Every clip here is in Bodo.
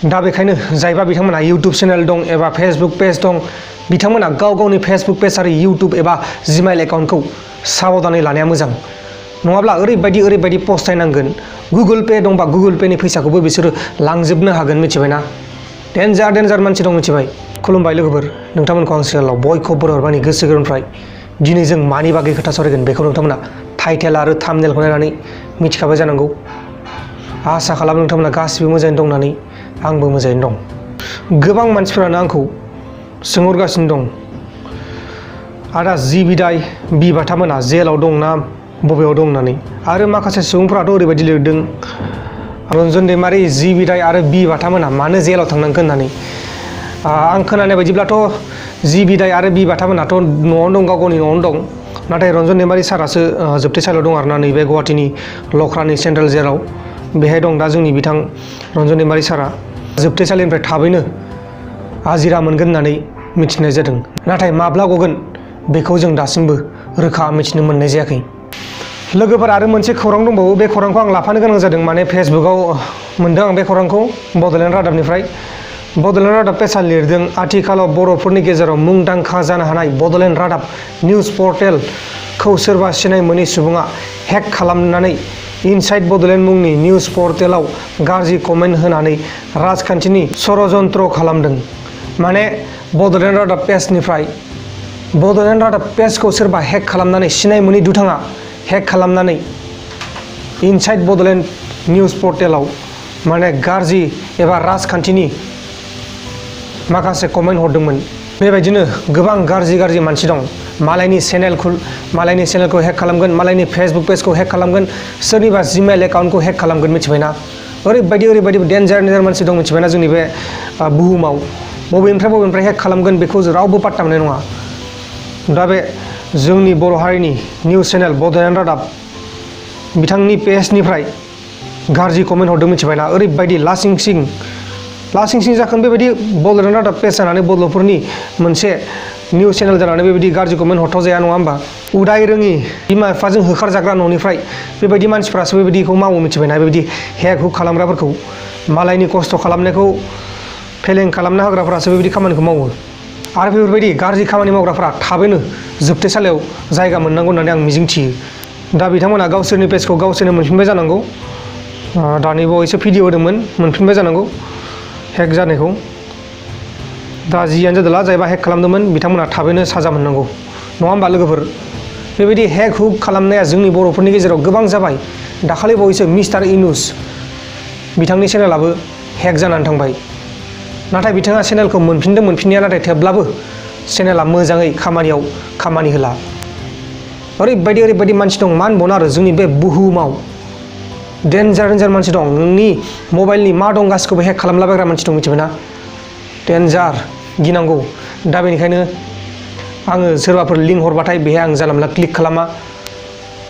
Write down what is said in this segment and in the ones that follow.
दा बेखायनो जायबा बिथांमोना यूट्यूब चेनेल दं एबा फेसबुक पेज दं बिथांमोना गाव गावनि फेसबुक पेज आरो यूट्यूब एबा जीमेल एकाउन्टखौ साबधानै लानाया मोजां नङाब्ला ओरैबायदि पस्टायनांगोन गुगल पे दंबा गुगल पेनि फैसाखौबो बिसोरो लांजोबनो हागोन मिथिबायना डेन्जार मानसि दं मिथिबाय खुलुमबाय लोगोफोर नोंथांमोनखौ आं सिगाङाव बयखौबो बर' हरबानि गोसो गोरबोनिफ्राय दिनै जों मानि बागै खोथा सावरायगोन बेखौ नोंथांमोना टाइटेल आरो थाम्बनेलखौ नायनानै मिथिखाबाय जानांगौ आसा खालामो नोंथांमोना गासिबो मोजाङैनो दं होननानै आंबो मोजाङैनो दं गोबां मानसिफोरानो आंखौ सोंहरगासिनो दं आदा जि बिदाय बि बाथामोना जेलाव दं ना बबेयाव दं होननानै आरो माखासे सुबुंफोराथ' ओरैबायदि लिरदों रन्जन दैमारि जि बिदाय आरो बि बाथामोना मानो जेलाव थांनांगोन होननानै आं खोनानाय बायदिब्लाथ' जि बिदाय आरो बि बाथामोनाथ' न'आवनो दं गाव गावनि न'आवनो दं नाथाय रन्जन दैमारि सारासो जोबथेसालियाव दं आरोना नैबे गुवाहाटीनि लख्रानि सेन्ट्रेल जेलाव बेहाय दं दा जोंनि बिथां रन्जन दैमारि सारा जोबथेसालिनिफ्राय थाबैनो आजिरा मोनगोन होननानै मिथिनाय जादों नाथाय माब्ला गगोन बेखौ जों दासिमबो रोखा मिथिनो मोननाय जायाखै लोगोफोर आरो मोनसे खौरां दंबावो बे खौरांखौ आं लाफानो गोनां जादों माने फेसबुकाव मोनदों आं बे खौरांखौ बड'लेण्ड रादाबनिफ्राय बड'लेण्ड रादाब पेजआ लिरदों आथिखालाव बर'फोरनि गेजेराव मुंदांखा जानो हानाय बड'लेण्ड रादाब निउज पर्टेलखौ सोरबा सिनाय मोनै सुबुङा हेक खालामनानै इनसाइड बड'लेण्ड मुंनि निउज पर्टेलाव गाज्रि कमेन्ट होनानै राजखान्थिनि षड़यन्त्र खालामदों माने बड'लेण्ड रादाब पेजनिफ्राय बड'लेण्ड रादाब पेजखौ सोरबा हेक खालामनानै सिनाय मोनै दुथाङा हेक खालामनानै इनसाइड बड'लेण्ड निउज पर्टेलाव माने गाज्रि एबा राजखान्थिनि माखासे कमेन्ट हरदोंमोन बेबायदिनो गोबां गाज्रि मानसि दं मालायनि चेनेलखौ हेक खालामगोन मालायनि फेसबुक पेजखौ हेक खालामगोन सोरनिबा जीमेल एकाउन्टखौ हेक खालामगोन मिथिबायना ओरैबायदि डेन्जार मानसि दं मिथिबायना जोंनि बे बुहुमाव बबेनिफ्राय हेक खालामगोन बेखौ रावबो पात्ता मोननाय नङा दा बे जोंनि बर' हारिनि निउज चेनेल बड'लेण्ड रादाब बिथांनि पेजनिफ्राय गाज्रि कमेन्ट हरदों मिथिबायना ओरैबायदि लासिं सिं जागोन बेबायदि बड'लेण्ड रादाब पेज जानानै बड'फोरनि मोनसे निउज चेनेल जानानै बेबायदि गाज्रि कमेन्ट हरथाव जाया नङा होमबा उदाय रोङि बिमा बिफाजों होखारजाग्रा न'निफ्राय बेबायदि मानसिफ्रासो बेबायदिखौ मावो मिथिबायना बेबायदि हेक हुक खालामग्राफोरखौ मालायनि खस्थ' खालामनायखौ फेलें खालामना होग्राफोरासो बेबायदि खामानिखौ मावो आरो बेफोरबायदि गाज्रि खामानि मावग्राफोरा थाबैनो जोबथेसालियाव जायगा मोननांगौ होननानै आं मिजिंथियो दा बिथांमोना गावसोरनि पेजखौ गावसोरनो मोनफिनबाय जानांगौ दानि बावैसो भिडिअ होदोंमोन मोनफिनबाय जानांगौ हेक जानायखौ दा जियानो जादोंला जायबा हेक खालामदोंमोन बिथांमोना थाबैनो साजा मोननांगौ नङा होमबा लोगोफोर बेबायदि हेक हुक खालामनाया जोंनि बर'फोरनि गेजेराव गोबां जाबाय दाखालि बावैसो मिस्टार इनुस बिथांनि चेनेलाबो हेक जानानै थांबाय नाथाय बिथाङा चेनेलखौ मोनफिननाया नाथाय थेवब्लाबो चेनेला मोजाङै खामानि होला ओरैबायदि मानसि दं मा होनबावनो आरो जोंनि बे बुहुमाव डेन्जार मानसि दं नोंनि मबाइलनि मा दं गासिखौबो हेक खालामलाबायग्रा मानसि दं मिथिबायना डेन्जार गिनांगौ दा बेनिखायनो आङो सोरबाफोर लिंक हरबाथाय बेहाय आं जानला मोनला क्लिक खालामा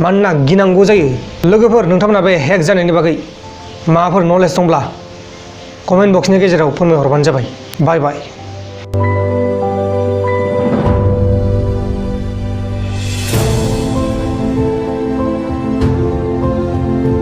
मानोना गिनांगौ जायो लोगोफोर नोंथांमोना बे हेक जानायनि बागै माबाफोर नलेज दंब्ला कमेन्ट बक्सनि गेजेराव फोरमायहरबानो जाबाय बाय